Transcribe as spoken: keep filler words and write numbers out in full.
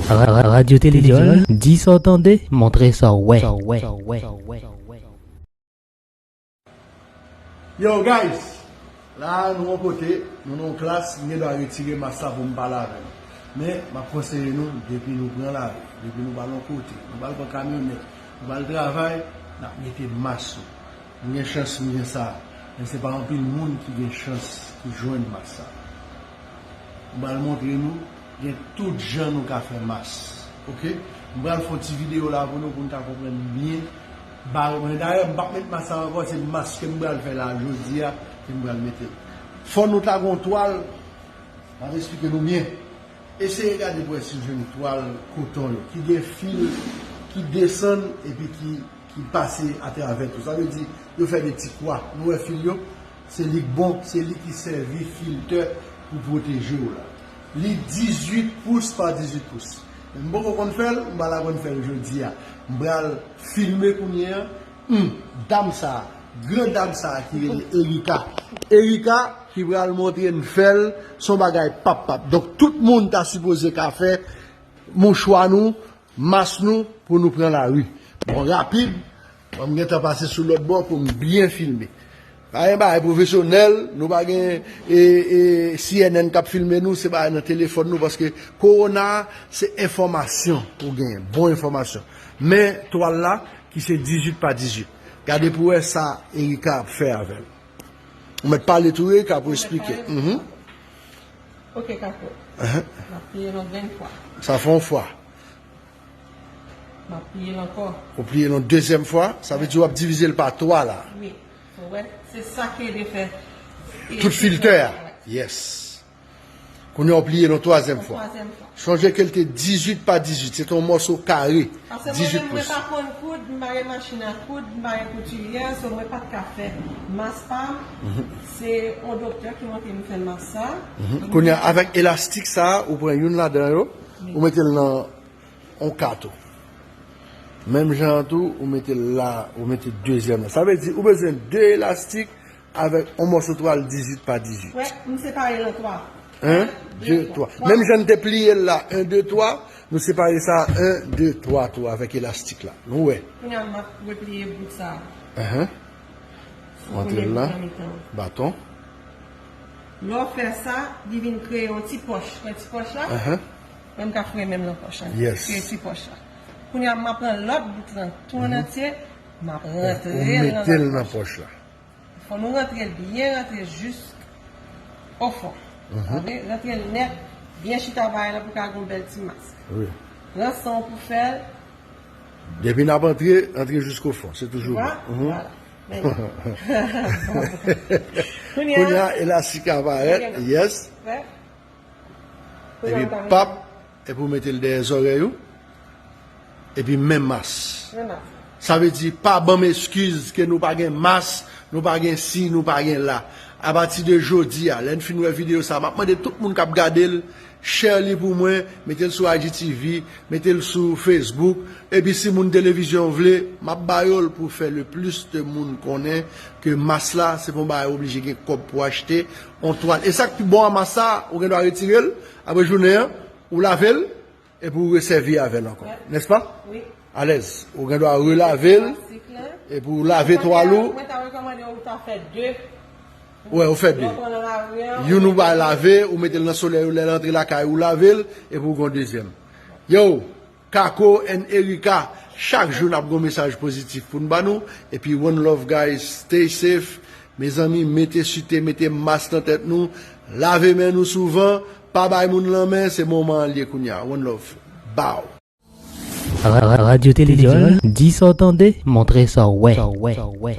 Ra- ra- Radyo Televizyon, di sa w tande, montre sa w wè. Yo, guys! La, nou yon kote, nou nan yon klas, m gen dwa retire mas la pou m pale avè nou. Men, m ap konseye nou, depi nou pran lari, depi nou pral yon kote, nou pral pran kamyonèt, nou pral travay, n ap mete mas nou. M gen chans, m gen sa. Men se pa anpil moun ki gen chans ki jwenn mas sa. M pral montre nou, gen tout jan nou ka fè mas. Oke? M pral fè yon ti videyo la pou nou, pou nou ka konprann byen. Ba, mwen dayè, m p ap met mas sa ankò, se mas ke m pral fè la jodi a, ke m pral mete l. Fò nou ta gon twal, m ap esplike nou byen. Eseye gade pou wè si w jwenn twal koton yo, ki gen fil, ki desann, epi ki ki pase atravè tou. Sa vle di, yo fè de ti kwa. Nou wè fil yo? Se li k bon, se li ki sèvi filtè pou pwoteje w la. Li dizuit pous pa dizuit pous. Men m poko konn fè l, m pral aprann fè l jodi a. M pral filme kounye a. Hmm, dam sa, gran dam sa ki rele Erika. Erika ki pral montre n fè l, se yon bagay pap pap. Donk, tout moun ta sipoze ka fè mouchwa nou, mas nou pou nou pran lari. Bon, rapid, bon, m gentan pase sou lòt bò pou m byen filme. Pa gen bagay pwofesyonèl, nou pa gen e, e, C N N k ap filme nou, se bagay nan telefòn nou, paske kowona a, se enfòmasyon ou genyen, bon enfòmasyon. Men twal la, ki se dizuit pa dizuit. Gade pou wè sa Erika ap fè avè l. Ou mèt pale tou, Erika, pou eksplike. Mhm. Ok, Kako. Ahan. M ap pliye l yon grenn fwa. Sa fè yon fwa. M ap pliye l ankò. Ou pliye l yon dezyèm fwa, sa vle di w ap divize l pa twa la. Wi. Ou wè, se sa ki ede fè tout filtè a. Yes. Kounye a w pliye l yon twazyèm fwa. Yon twazyèm fwa. Chonje ke l te dizuit pa dizuit, se te yon mòso kare, dizuit pous. Paske mwen menm, mwen pa konn koud, m pa gen machin a koud, m pa gen koutiryè, so mwen pa t ka fè mas pa m. Mhm. Se yon doktè ki montre m fè mas sa. Mhm. Kounye a, avèk elastik sa a, ou pran youn ladan yo, wi, ou mete l nan yon ka tou. Menm jan an tou, ou mete l la, ou mete dezyèm la. Sa vle di, ou bezwen de elastik avèk yon mòso twal dizuit pa dizuit. Wè, m separe l an twa. En, de, twa. Menm jan n te pliye l la, en, de, twa, nou separe sa, en, de, twa tou avèk elastik la. Nou wè. Kounye a, m ap repliye bout sa a. Ahan. Rantre l la. Baton. Lè w fè sa, li vin kreye yon ti pòch. Wè ti pòch la? Ahan. Mwen, m ka foure men m nan pòch la. Yes. Kreye ti pòch la. Kounye a, m ap pran lòt bout lan tou an antye, m ap rantre l nan pòch la. Fò nou rantre l byen, rantre jis o fon. Mhm. Tande? Rantre l nèt, byen chita bagay la pou ka gon bèl ti mas. Wi. Pran san w pou fè l. Depi n ap antre, antre jisko fon. Se toujou bon. Mhm. Vwala. Kounye a, elastik la parèt. Yes. Epi pap, epi w mete l dèyè zòrèy ou. Epi men mas. Men mas. Sa vle di, pa ban m eskiz ke nou pa gen mas, nou pa gen si, nou pa gen la. Apati de jodi a, lè n fin wè videyo sa, m ap mande tout moun k ap gade l, share li pou mwen, mete l sou I G T V, mete l sou Facebook, epi si moun televizyon vle, m ap ba yo l pou fè le plus de moun konnen ke mas la, se pa yon bagay w oblije gen kòb pou achte, yon twal. E sa k pi bon a mas sa, ou gen dwa retire l, apre jounen an, ou lave l, epi w resèvi avè l ankò. Nèspa? Wi. Alèz. Ou gen dwa relave l, epi w lave twal ou. Mwen ta rekòmande w ta fè de. Wè, ou fè de. Lè w pran nan lari a, youn ou bay lave, ou mete l nan solèy ou, lè l antre lakay ou lave l, epi w gen yon dezyèm. Yo, Kako and Erika, chak jou n ap gen yon mesaj pozitif pou n ba nou, epi one love guys, stay safe, mezanmi, mete site, mete mas nan tèt nou, lave men nou souvan, pa bay moun lanmen, se moman an l ye kounye a. One love. Bow. Ra- ra- Radyo Televizyon, di sa w tande, montre sa w wè.